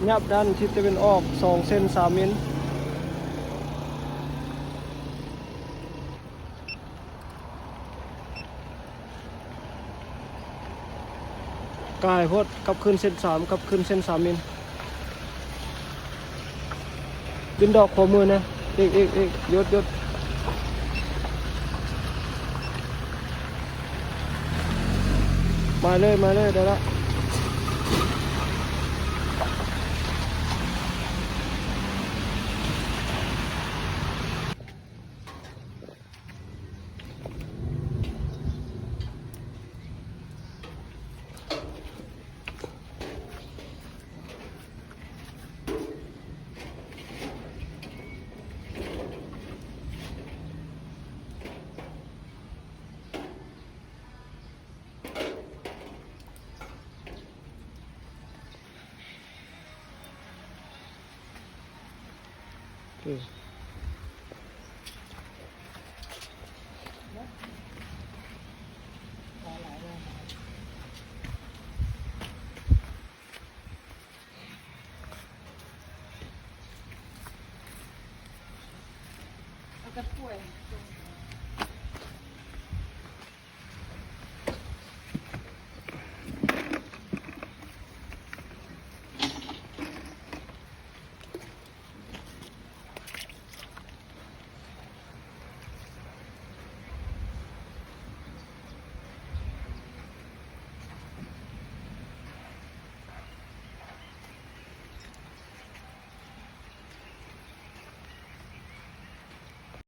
ຍັບດ້ານທິດຕາເວັນອອກສອງເຊັນສາມມິນ. ກາຍໂພດ, ກັບຄືນເສັ້ນສາມ, ກັບຄືນເສັ້ນສາມມິນ. ບິນດອກຂວາມືນະ. ອີກ, ອີກ, ອີກ. ຢຸດ, ຢຸດ. ມາເລີຍ, ມາເລີຍ, ໄດ້ລະ. ເອີ.